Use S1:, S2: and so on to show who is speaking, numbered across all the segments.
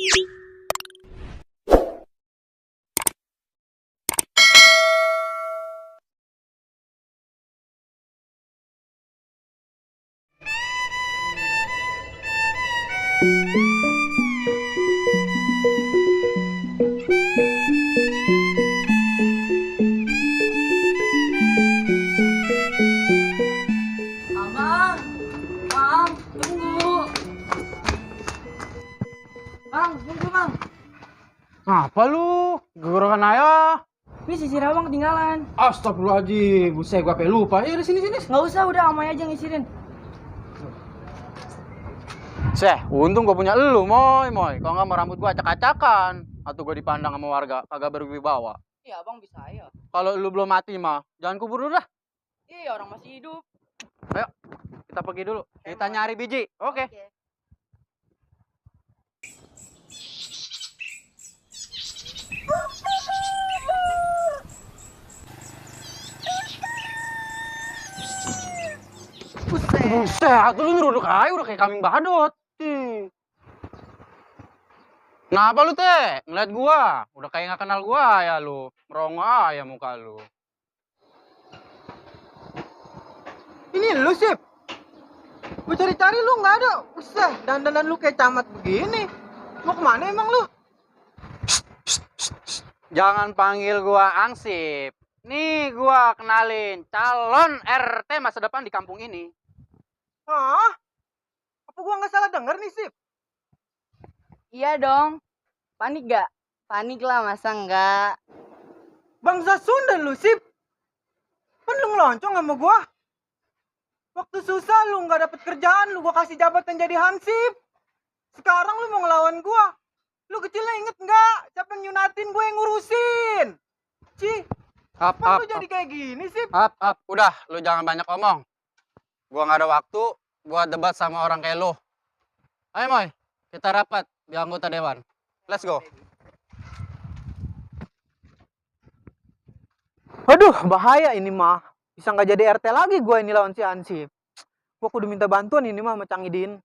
S1: Abang, bang, tunggu. Bang, tunggu bang.
S2: Apa lu? Gorokan ayah.
S1: Ini sisir abang ketinggalan.
S2: Astagfirullahaladzim, buset gua sampai lupa. Ya udah sini.
S1: Nggak usah, udah amai aja ngisirin.
S2: Untung gua punya elu, moy. Kalau nggak mau rambut gua acak-acakan atau gua dipandang sama warga kagak berwibawa.
S1: Iya abang bisa ya.
S2: Kalau lu belum mati mah, jangan kubur dulu dah.
S1: Iya orang masih hidup.
S2: Ayo, kita pergi dulu. Kita nyari biji. Oke. Buset, lu nyeruduk aja udah kayak kambing badut. Kenapa lu teh? Ngeliat gua, udah kayak nggak kenal gua ya lu. Merongok aja muka lu.
S3: Ini lu sip. Gue cari-cari lu nggak ada. Usah, dandanan lu kayak camat begini. Mau kemana emang lu?
S2: Jangan panggil gua Angsip. Nih gua kenalin calon RT masa depan di kampung ini.
S3: Hah? Apa gua nggak salah denger nih sip?
S1: Iya dong. Panik gak? Panik lah, masa enggak?
S3: Bangsa Sunda lu sip. Kan lu ngeloncong sama gua. Waktu susah lu nggak dapet kerjaan, lu gua kasih jabatan jadi hansip. Sekarang lu mau ngelawan gua. Lu kecilnya inget nggak? Siapa yang nyunatin gue yang ngurusin? Cih,
S2: Up,
S3: lu jadi kayak gini sip?
S2: up. Udah, lu jangan banyak omong. Gua nggak ada waktu buat debat sama orang kayak lu. Ayo Moy, kita rapat di anggota dewan. Let's go.
S3: Aduh, bahaya ini mah. Bisa nggak jadi RT lagi gue ini lawan si Ansip. Gue kudu minta bantuan ini mah sama Cang Idin.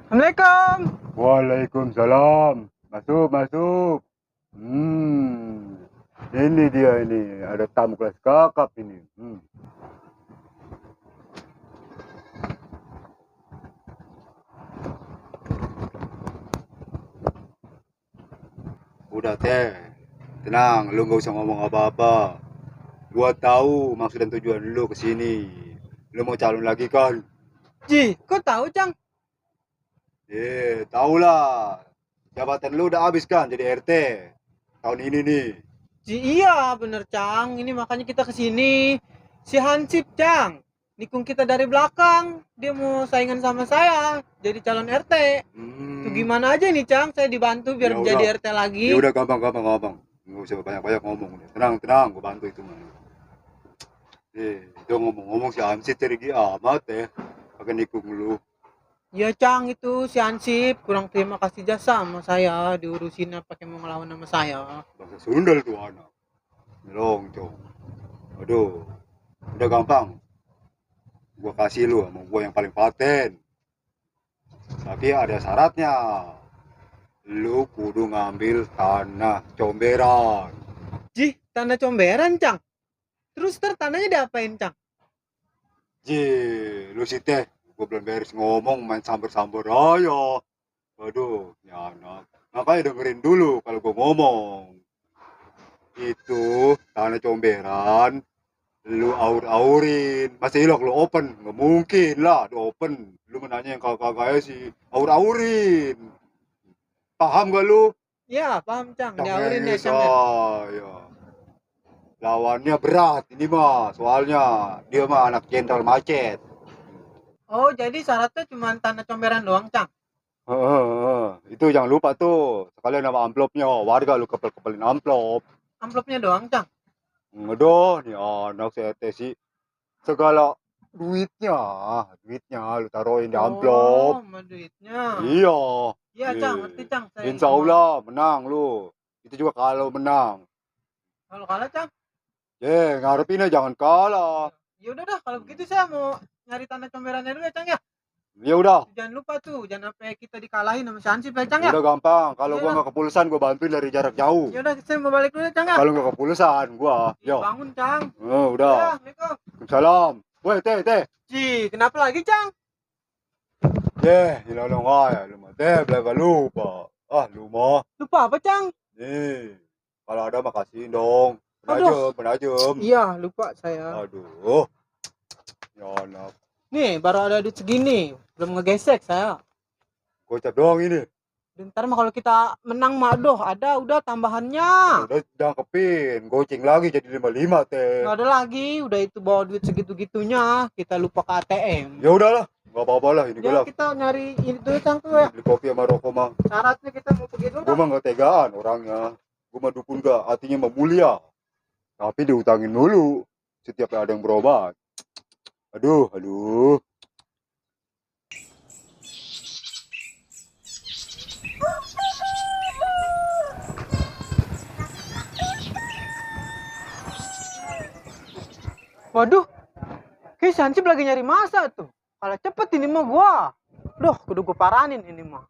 S3: Assalamualaikum.
S4: Waalaikumsalam. Masuk. Ini dia ini. Ada tamu kelas kakap ini. Udah teh. Tenang, lu nggak usah ngomong apa-apa. Gua tahu maksud dan tujuan lu kesini. Lu mau calon lagi kan?
S3: Ji, kok tahu Cang?
S4: Tahu lah. Jabatan lu udah habis kan jadi RT tahun ini nih.
S3: Ji, iya bener Cang. Ini makanya kita kesini. Si Hansip Cang. Nikung kita dari belakang. Dia mau saingan sama saya. Jadi calon RT. Tuh gimana aja nih Cang. Saya dibantu biar
S4: Ya
S3: menjadi
S4: udah.
S3: RT lagi.
S4: Ya udah gampang. Nggak usah banyak ngomong. Tenang, gua bantu itu mah. Itu ngomong-ngomong si Hamsid terigi amat ya. Pakai nikung lu.
S3: Ya Cang, itu si Hansip kurang terima kasih jasa sama saya. Diurusin pakai mau ngelawan sama saya.
S4: Bangsa sundal tuh anak. Nyelonjong. Aduh. Udah gampang. Gua kasih lu sama gua yang paling paten. Tapi ada syaratnya. Lu kudu ngambil tanah comberan.
S3: Ji, tanah comberan Cang. Terus tanahnya diapain Cang?
S4: Lu sih teh, gua belum beres ngomong main samber-samber aja. Waduh, ya anak. Makanya dengerin dulu kalau gua ngomong. Itu tanah comberan, lu aur-aurin. Masa ilok lu open? Nggak mungkin lah, di open. Lu menanya yang kakak-kakaknya sih, aur-aurin. Paham gak lu?
S3: Ya, paham Cang. Diaurin ya Cang ya.
S4: Ya. Lawannya berat ini mah, soalnya dia mah anak jenderal macet.
S3: Oh, jadi syaratnya cuma tanah comberan doang Cang?
S4: Itu jangan lupa tuh. Sekalian nama amplopnya. Warga lu kepel-kepelin amplop.
S3: Amplopnya doang, Cang.
S4: Aduh, nih anak CRT sih. Segala duitnya lu taruhin di amplop.
S3: Sama duitnya.
S4: Iya.
S3: Iya, Cang, ngerti, Cang. Saya
S4: Insya Allah menang lu. Itu juga kalau menang.
S3: Kalau kalah, Cang.
S4: Ngarepinnya jangan kalah.
S3: Ya udah dah, kalau begitu saya mau nyari tanah comberannya dulu ya, Cang ya.
S4: Ya udah.
S3: Jangan lupa tuh, jangan sampai kita dikalahin sama si Hansip ya, Cang ya.
S4: Udah gampang. Kalau
S3: Iya
S4: gua
S3: dah.
S4: nggak kepulsan, gua bantuin dari jarak jauh.
S3: Ya udah, saya mau balik dulu ya, Cang ya.
S4: Kalau nggak kepulsan, gua.
S3: Ih,
S4: Yo.
S3: bangun, Cang.
S4: Udah.
S3: Ya, Assalamualaikum.
S4: Salam. Woi, teh.
S3: Ci, kenapa lagi, Cang?
S4: Ilalong aja lu mah. Belaga lupa. Lu mah.
S3: Lupa apa, Cang?
S4: Nih. Kalau ada makasihin dong.
S3: Aduh.
S4: Penajem.
S3: Iya, lupa saya.
S4: Aduh. Ya anak.
S3: Nih, baru ada duit segini. Belum ngegesek saya.
S4: Gocap doang ini.
S3: Bentar mah kalau kita menang mah aduh, ada udah tambahannya.
S4: Udah jangkepin. Goceng lagi jadi 55 teh.
S3: Nggak ada lagi, udah itu bawa duit segitu-gitunya. Kita lupa ke ATM.
S4: Ya udahlah. Gak apa-apa lah ini
S3: Ya
S4: gelap.
S3: kita nyari ini dulu, Cang tuh ya.
S4: Beli kopi sama rokok mah.
S3: Syaratnya kita mau pergi dulu.
S4: Gue mah gak tegaan orangnya. Gue mah dukun gak. Hatinya mah mulia. Tapi diutangin dulu. Setiap ada yang berobat. Aduh.
S3: Waduh, kayak si Hansip lagi nyari masa tuh. Kalau cepet ini mah gua. Duh, kudu gua paranin ini mah.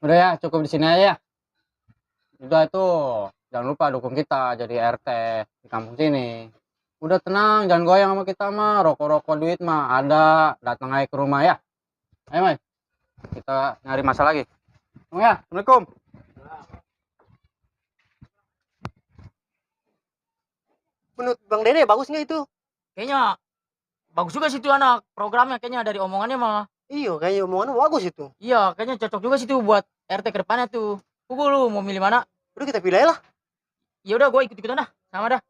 S2: Udah ya, cukup di sini aja ya. Udah itu, jangan lupa dukung kita jadi RT di kampung sini. Udah tenang, jangan goyang sama kita mah. Rokok-rokok duit mah ada, datang aja ke rumah ya. Ayo, Mai. Kita nyari masa lagi. Oh ya, Assalamualaikum.
S5: Menurut Bang Dede bagus nggak itu?
S6: Kayaknya bagus juga sih tuh anak programnya, kayaknya dari omongannya mah.
S5: Iya, kayaknya omongannya bagus itu.
S6: Iya, kayaknya cocok juga sih tuh buat RT ke depannya tuh. Kuku lu mau milih mana?
S5: Udah kita pilih aja lah.
S6: Ya udah gue ikut-ikutan dah, sama dah.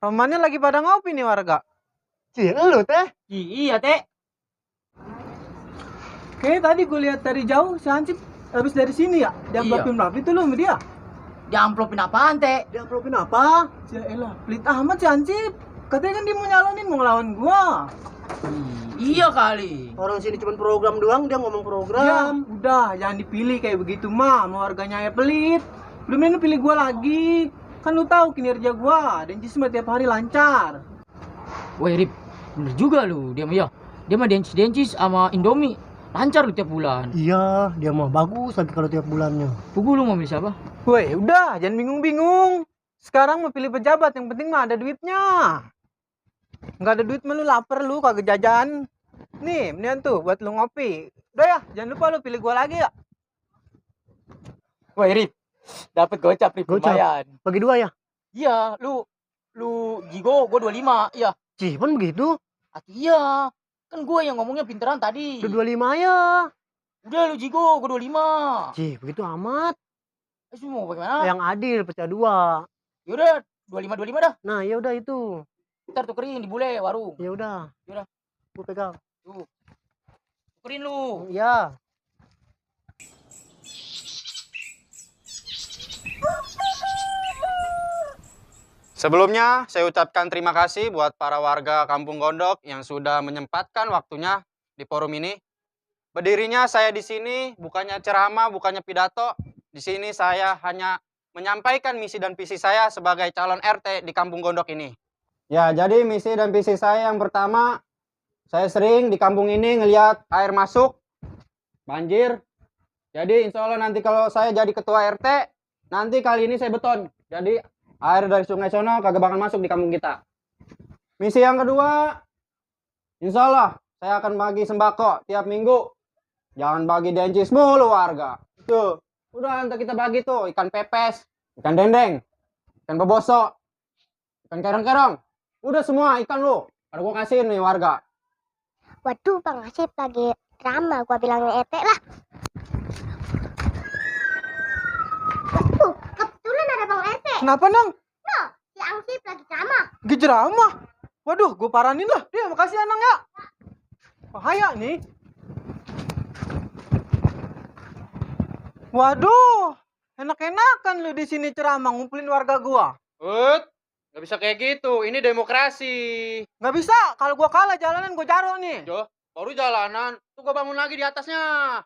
S3: Romannya lagi pada ngopi nih warga.
S5: Cih, lu teh.
S6: Iya, Teh.
S3: Kayaknya tadi gue lihat dari jauh si Hansip habis dari sini ya. Dia amplopin berapa itu lu sama dia?
S6: Dia amplopin apaan, Teh?
S5: Dia amplopin apa?
S3: Ya elah, pelit amat si Hansip. Katanya kan dia mau nyalonin, mau ngelawan gua.
S6: Iya kali.
S5: Orang sini cuma program doang, dia ngomong
S3: Ya,
S5: program.
S3: udah jangan dipilih kayak begitu mah. Mau warganya ya pelit. Belum lu pilih gua lagi. Kan lu tahu kinerja gua, Dencisme tiap hari lancar.
S6: Woi, Rip, bener juga lu. Dia mah dencis sama Indomie. Lancar lu tiap bulan.
S5: Iya, dia mah bagus lagi kalau tiap bulannya.
S6: Kuku lu mau milih siapa?
S3: Woi, udah jangan bingung-bingung. Sekarang mau pilih pejabat, yang penting mah ada duitnya. Nggak ada duit mah lu lapar lu kagak jajan. Nih, mendingan tuh buat lu ngopi. Udah ya, jangan lupa lu pilih gua lagi ya.
S6: Woi, Rip. Dapat gocap, Rip.
S5: Gocap.
S6: Lumayan.
S5: Bagi dua ya?
S6: Iya, lu Jigo, gue 25. Iya.
S5: Cih, pun begitu.
S6: Iya. Kan gue yang ngomongnya pinteran tadi.
S5: Udah 25 ya.
S6: Udah lu Jigo, gue 25.
S5: Cih, begitu amat.
S6: Semua bagaimana?
S5: Yang adil pecah dua.
S6: Yaudah, 25 dah.
S5: Nah, ya udah itu.
S6: Ntar tukerin di bule warung.
S5: Ya udah.
S6: Yaudah.
S5: Gua pegang.
S6: Tukerin lu.
S5: Ya.
S2: Sebelumnya, saya ucapkan terima kasih buat para warga Kampung Gondok yang sudah menyempatkan waktunya di forum ini. Berdirinya saya di sini bukannya ceramah, bukannya pidato. Di sini saya hanya menyampaikan misi dan visi saya sebagai calon RT di Kampung Gondok ini. Ya, jadi misi dan visi saya yang pertama, saya sering di kampung ini ngelihat air masuk, banjir. Jadi insya Allah nanti kalau saya jadi ketua RT, nanti kali ini saya beton. Jadi air dari sungai sono kagak bakal masuk di kampung kita. Misi yang kedua, insya Allah saya akan bagi sembako tiap minggu. Jangan bagi dencis mulu warga. Tuh, udah nanti kita bagi tuh ikan pepes, ikan dendeng, ikan beboso, ikan kerong-kerong. Udah semua ikan lu. Ada gua kasihin nih warga.
S7: Waduh, Bang Asip lagi drama, gua bilangnya ete lah. Kebetulan ada Bang Ete.
S3: Kenapa, Nang?
S7: Si Ansip lagi drama.
S3: Gejerama. Waduh, gue paranin lah. Dia makasih Anang ya. Bahaya nih. Waduh, enak-enakan lu di sini ceramah ngumpulin warga gua.
S2: Nggak bisa kayak gitu. Ini demokrasi.
S3: Nggak bisa, kalau gua kalah jalanan gua jaro nih.
S2: Jo, baru jalanan. Tuh gua bangun lagi di atasnya.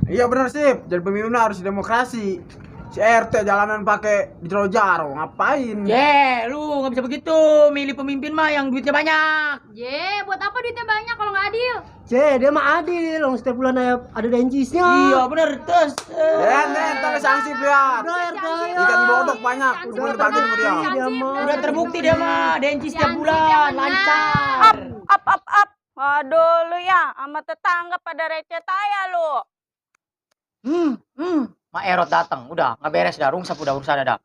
S8: Iya benar sih, jadi pemimpin harus demokrasi. Si RT jalanan pakai di jaro, ngapain?
S6: Lu nggak bisa begitu. Milih pemimpin mah yang duitnya banyak.
S9: Buat apa duitnya banyak kalau nggak adil?
S5: Dia mah adil. Orang setiap bulan ada dencisnya.
S6: Iya bener, terus.
S8: Tapi sanksi lihat. Ikan bodok banyak, udah dibagi sama dia.
S6: Udah terbukti dia mah, dencis setiap bulan, lancar.
S1: Up. Waduh lu ya, sama tetangga pada receh taya lu.
S6: Mak Erot datang, udah nggak beres dah, rungsap udah urusan dah.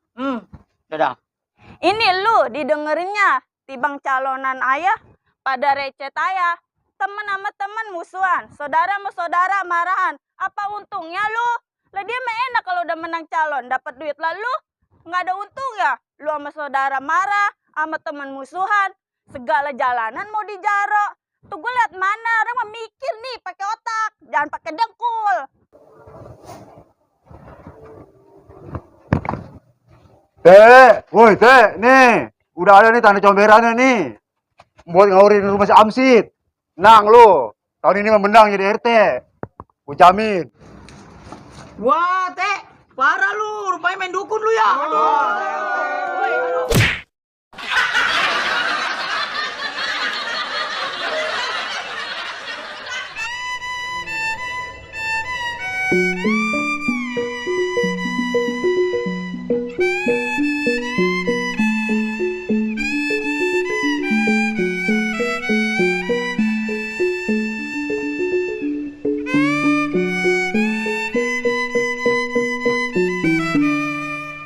S6: Udah.
S1: Ini lu didengerinnya, tibang calonan ayah pada receh taya. Temen sama temen musuhan, saudara sama saudara marahan. Apa untungnya lu? Lah dia mah enak kalau udah menang calon, dapat duit. Lalu nggak ada untung ya? Lu sama saudara marah, sama temen musuhan, segala jalanan mau dijaro. Tuh gue liat mana, orang mah mikir nih pakai otak, jangan pakai dengkul.
S4: Woi nih, udah ada nih tanda comberannya nih. Buat ngawurin rumah si Amsit. Nang lu, tahun ini menang jadi RT. Gue jamin.
S6: Wah, parah lu, rupanya main dukun lu ya.
S3: Aduh.